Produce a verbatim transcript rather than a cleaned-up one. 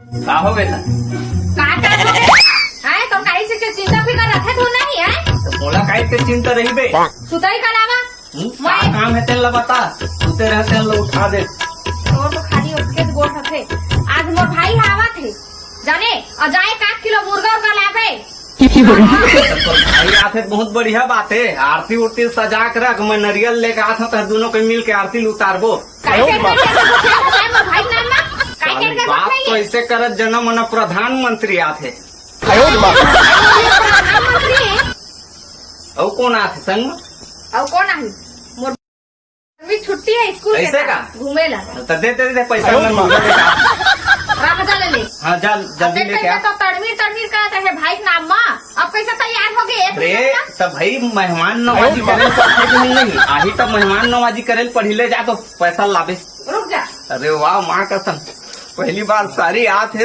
का हो बेटा? का का हो गे? हैं, तो काहे से चिंता फिकर रखे तू नहीं है? तो मोला काहे के चिंता रही बे? सुतई का अलावा? हम्म, का मैं काम है तेला बता, सुते रहे तेला उठा दे। तोर तो खाली ओतके गोठ रथे। आज मोर भाई ह आवत हे, जाने, अउ जाए एक आध किलो मुर्गा उर्गा लाबे। तो भाई आथे त बहुत बढ़िया बात है, आरती उरती सजा के रख, मैं नरियल लेके आत हूँ, तो दोनों के मिल के आरती ल उतारबो। काय करके रखे हो भाई नाम मा? काय साले करके बात रखे तो ये? ऐसे करत जना मना प्रधानमंत्री आथे। प्रधानमंत्री है। अउ कौन आथे संग मा? अउ कौन आही? मोर अभी छुट्टी है स्कूल के ऐसे का? का? घूमे ला। तो दे, दे, दे पैसा। अरे मैं माँ। मुर्गा लेके आ। रख जा ले ले। हाँ, जा, अब जल्दी देख लेके आ। तो तड़मीर, तड़मीर करत रहे भाई के नाम मा। अब कैसे तैयार हो गए? एक अरे, मिनट ना। तो भाई मेहमान नवाजी करे ल पड़थे कि नहीं? आही तो मेहमान नवाजी करे ल पड़ही, ले जा तो पैसा लाबे। रुक जा। अरे वाह, माँ कसम, पहली बार सारी आत है।